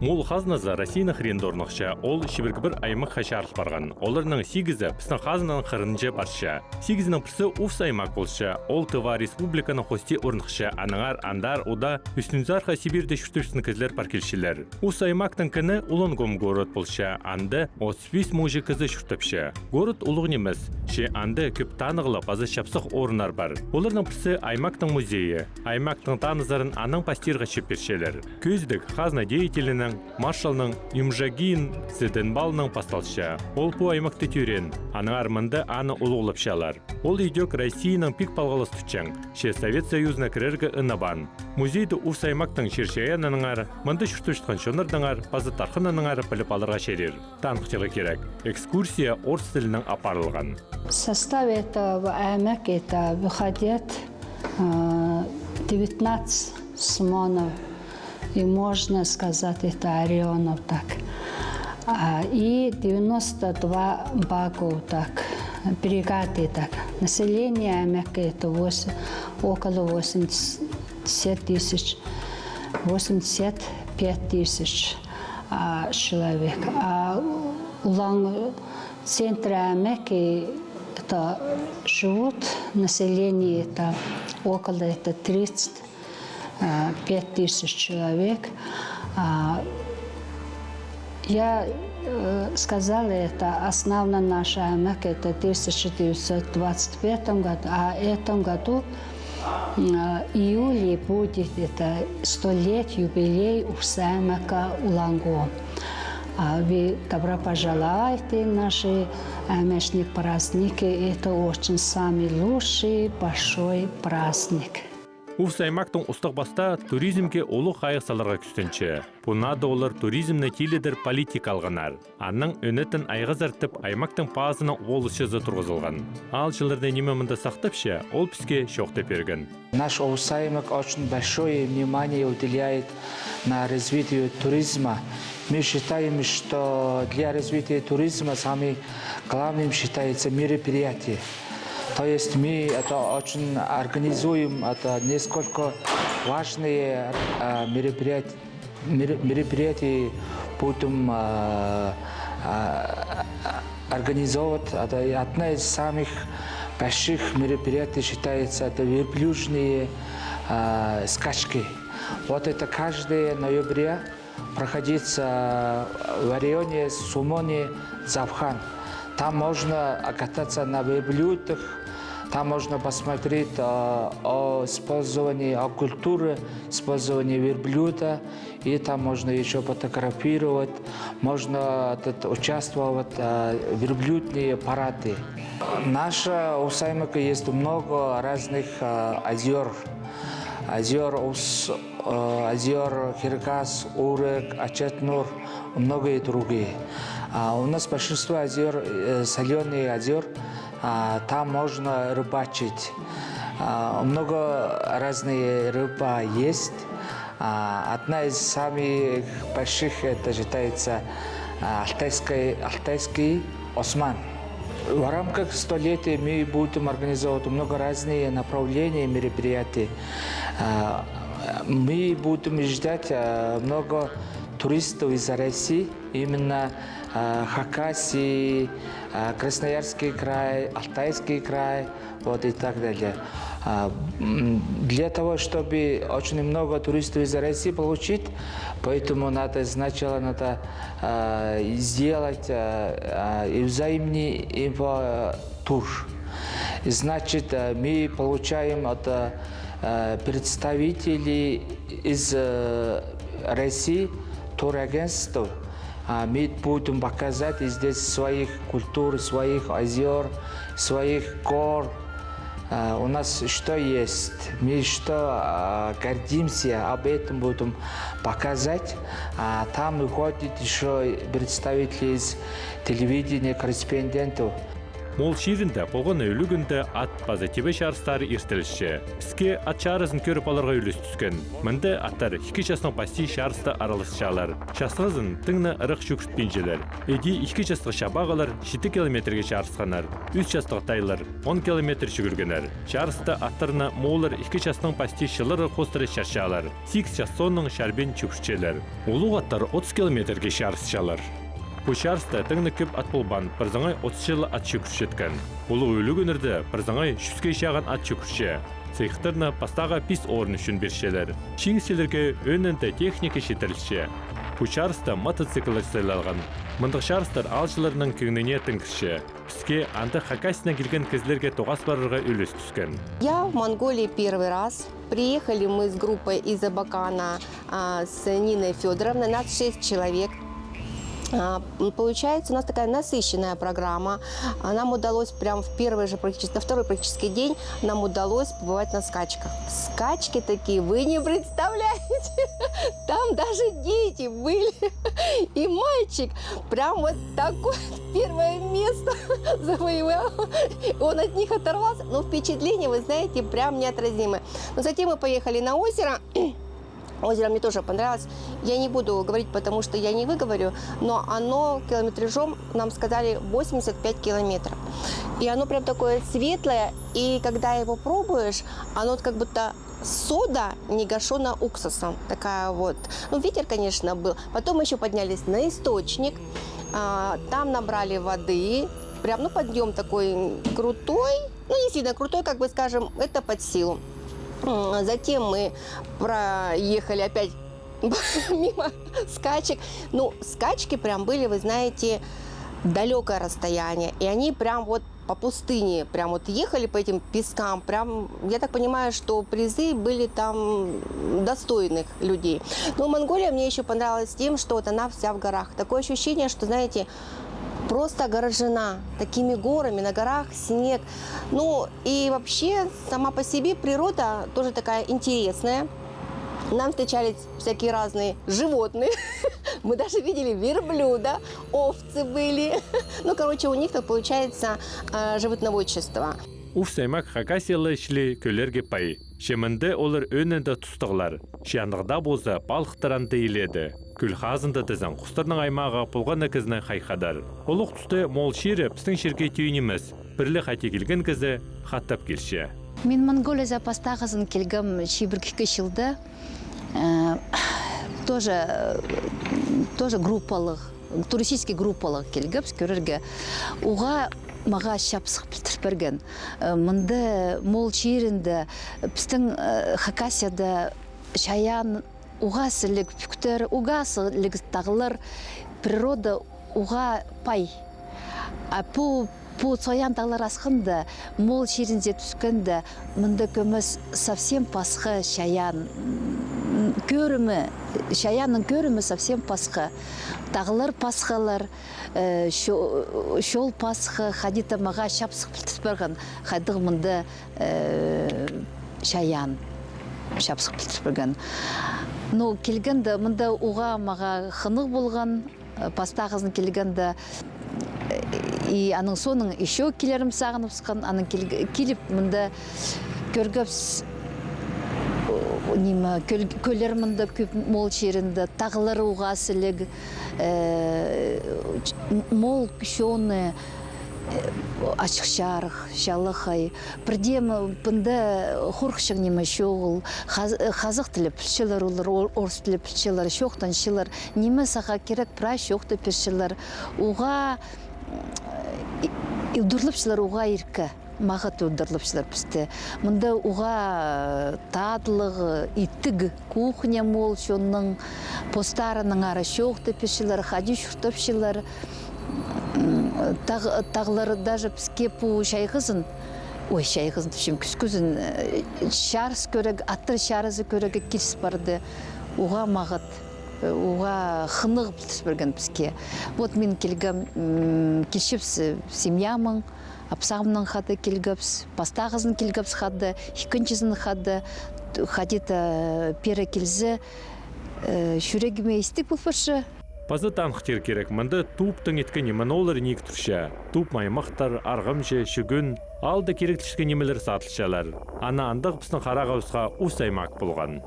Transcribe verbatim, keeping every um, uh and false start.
Мол хазназы Россияның хыринда орныхча, ол чибіргі пір аймахха чарыл парған. Оларның сигізі пістің хазнаның хыринҷа парча. Сигізінің пірсі Увс аймах полча, ол Тыва Республиканың хости орныхча, аннаңар андар удаа Ӱстӱнзарха Сибирьде чуртапчатхан кізілер пар килчелер. Увс аймахтың кіні Улангом город полча, анда отыс пис муҷа кізі чуртапча. Город улуғ нимес, че анда кӧп танығлығ паза чапсых орыннар пар. Оларның пірсі аймахтың музейі. Аймахтың танызарын анаң пастирға чіп пирчелер. Кӧзідіг хазна деятелінең, маршалның Юмжагин Цыденбалнаң пасталча. Ол пу аймахты тӧреен, аннаңар мында аны улуғлапчалар. Ол идӧк Россияның пик палғалыс тутчаң, че Совет Союзына кірерге ынабаан. Музейде Увс аймахтың чир-чайаанынаңар, мында чуртапчатхан чоннардаңар паза тархынынаңар піліп аларға чарир. Таныхтирға кирек, экскурсия орыс тілінең апарылған. В составе этого аймака это выходит, э, девятнадцать СМОНов, и можно сказать, это орионов так. А, и девяносто два БАКов так, бригады так. Население аймака это восемь, около восемьдесят тысяч, восемьдесят пять тысяч, а, человек. А Улан центра аймака это живут население, это около, это тридцать, а, пять тысяч человек. А, я, э, сказала, это основно наша аймах, это тысяча девятьсот двадцать пятом году, а этом году, м, а, июле будет это сто лет юбилей Увс аймаха Улангом. А вы добро пожалуйте, наши аймашные праздники, это очень самый лучший большой праздник. Увс аймахтың устағ-пастаа туризмге улуғ хайығ саларға кӱстенче. Пу наада олар туризмні тилідер политика алғаннар. Анаң ӧнетін айғазар тіп аймахтың паазының оолысчызы турғызылған. Аалҷыларны ниме мында сахтапча, ол піске чоохтап пирген. Наш Увс аймах очень большое внимание уделяет на развитие туризма. Мы считаем, что для развития туризма самым главным считается мероприятие. То есть мы это очень организуем, это несколько важные, а, мероприятия, меро-, мероприятий будем, а, а, организовывать. Это одна из самых больших мероприятий считается, это верблюжные, а, скачки. Вот это каждое ноября проходится в районе Сумони Завхан. Там можно кататься на верблюдах, там можно посмотреть, а, о использовании, о культуре использования верблюда, и там можно ещё фотографировать, можно этот, участвовать, а, в верблюдные парады. Наша Увс аймахта есть много разных, а, озёр. Озёр Увс, э, озёр Хиргас, Урек, Ачатнур, многие другие. А у нас большинство озёр, э, солёные озёр, а, там можно рыбачить. А, много разные рыба есть. А, одна из самых больших, это считается, а, алтайская, алтайский осман. В рамках столетия мы будем организовывать много разные направления мероприятий. А, мы будем ждать, а, много туристов из России, именно, а, Хакасии, а, Красноярский край, Алтайский край, вот и так далее. А, м, для того, чтобы очень много туристов из России получить, поэтому надо сначала надо, а, сделать, а, а, и взаимный инфотур. Значит, а, мы получаем от, а, представителей из, э, России, турагентств, а, мы будем показать здесь своих культур, своих озёр, своих гор. А, у нас что есть, мы что, а, гордимся, об этом будем показать. А там выходит ещё представители из телевидения, корреспондентов. Моол чирінде полған на ӱлӱкӱнде ат паза тибе чарыстары иртірілче. Піске ат чарызын кӧріп аларға ӱлӱс тӱскен. Мында аттар ікі частаң пасти чарыста араласчалар. Частығызын тың на ырах чӱгӱртпинчелер. Іди ікі частығ чабағлар читі километрге чарысханнар. Ӱс частығ тайлар он километр чӱгӱргеннер. Чарыста аттарны мооллар ікі частаң пасти чылларға хоостыра чарчалар. Сигіс час соонаң чарбин чӱгӱртчелер. Улуғ аттар отыс километрге чарысчалар. Пу чарыста тың на кӧп ат полбаан, пірсінеңей отыс чыл ат чӱгӱрчеткен. Улуғ ӱлӱкӱннерде пірсінеңей чӱске чағын ат чӱгӱрче. Сыйыхтарны пастағы пис орын ӱчӱн пирчелер. Чиңісчілерге ӧӧнінде техника читірілче. Пу чарыста мотоцикллер сыйлалған. Мындағ чарыстар аалҷыларның кӧңніне тың кірче. Піске андағ Хакасиянаң килген кізілерге тоғас парарға ӱлӱс тӱскен. Я в Монголии первый раз. Приехали мы с группой из Абакана, а, с Ниной Фёдоровной. Нас шесть человек. А, м, получается, у нас такая насыщенная программа. А, нам удалось прям в первый же практически, на второй практический день нам удалось побывать на скачках. Скачки такие, вы не представляете. Там даже дети были. И мальчик прям вот такой первое место завоевал. Он от них оторвался. Но впечатление, вы знаете, прям неотразимое. Но затем мы поехали на озеро. Озеро мне тоже понравилось. Я не буду говорить, потому что я не выговорю, но оно километражом, нам сказали, восемьдесят пять километров. И оно прям такое светлое, и когда его пробуешь, оно вот как будто сода, не гашёная уксусом. Такая вот. Ну, ветер, конечно, был. Потом мы ещё поднялись на источник. А, там набрали воды. Прям, ну, подъём такой крутой. Ну, не сильно крутой, как бы, скажем, это под силу. М, затем мы проехали опять мимо скачек. Ну, скачки прям были, вы знаете, далёкое расстояние. И они прям вот по пустыне прям вот ехали по этим пескам. Прям, я так понимаю, что призы были там достойных людей. Но Монголия мне ещё понравилась тем, что вот она вся в горах. Такое ощущение, что, знаете, просто огорожена такими горами, на горах снег. Ну, и вообще, сама по себе природа тоже такая интересная. Нам встречались всякие разные животные. Мы даже видели верблюда, овцы были. Ну, короче, у них так получается, э, животноводчество. Увс аймах Хакасияла чіли кӧллерге пай. Че мында олар ӧӧнінде тустығлар. Че андағ даа полза, палыхтар анда илееде. Кӧл хазында тізең, хустарның аймағы полған на кізіні хайхадар. Улуғ туста моол чирі пістің чирге тӧӧй нимес. Пір ле хайди килген кізі хатап килче. Мин Монголияда пастағызын килгем чибіргі ікі чылда. Э, тоже, тоже группалығ, туристический группалығ килгебіс кӧрерге. Уғаа мағаа чапсых пілдіріп пирген. Э, мында, моол чирінде, пістің, э, Хакасияда чайаан уғаа сіліг пӱктер, уғаа сіліг тағлар, природа уғаа пай. А пу, пу Цоян тағлар асханда, моол чирінзер тӱскенде, мында кӧмес совсем пасха чайаан, м, кӧрімі, чайаанның кӧрімі совсем пасха. Тағлар пасхалар, э, чо-, чол пасха, хайди-да мағаа чапсых пілдіріп пирген, хайдағ мында э, чайаан чапсых пілдірген. Ну, килгенде, мында уғаа мағаа хынығ полған, э, пастағызын килгенде, э, и аның соонаң ещё килерім сағыныбысхан, анаң кил-, киліп, мында кӧргебіс, о, ниме, кӧл-, кӧллер мында кӧп моол чирінде, тағлар уғаа сіліг, э, ч-, м-, моол чоны, э, ачых-чарых, чалахай. Пірдее мында хорыхчаң ниме чоғыл. Хаз-, хазах тілі пілчелер олар, ор-, орыс тілі пілчелер, чоохтанчалар. Ниме сағаа кирек, прай чоохтап пирчелер. Уғаа, м, и-, удурлапчалар уғаа иркі. Мағат удурлапчалар пісті. Мында уғаа татлығ, итіг кухня, моол чонның, постарынаң ары чоохтап пирчелер, хайди чуртапчалар. М, тағ-, тағлар даже піске пу чайғызын, ой, чайғызын тіпчем, кӱскӱзін, э, чарыс кӧрерге, аттар чарызы кӧрерге киліс парды. Уғаа мағат, э, уғаа хынығ пілдіріп пирген піске. Вот мин килгем, м, килчебіс, э, семьямнаң, апсағымнаң хада килгебіс, пастағызын килгебіс хада, ікінҷізін хада, т-, хайди-да пеер килзе, э, чӱрегіме истіг пол парча. Паза таныхтир кирек, мында туптың иткен ниме олар ниик турча. Туп маймахтар, арғамҷы, чӱгӱн, аалда киректілчеткен нимелер садылчалар. Ана андағ пістің харағыбысха ус аймах полған.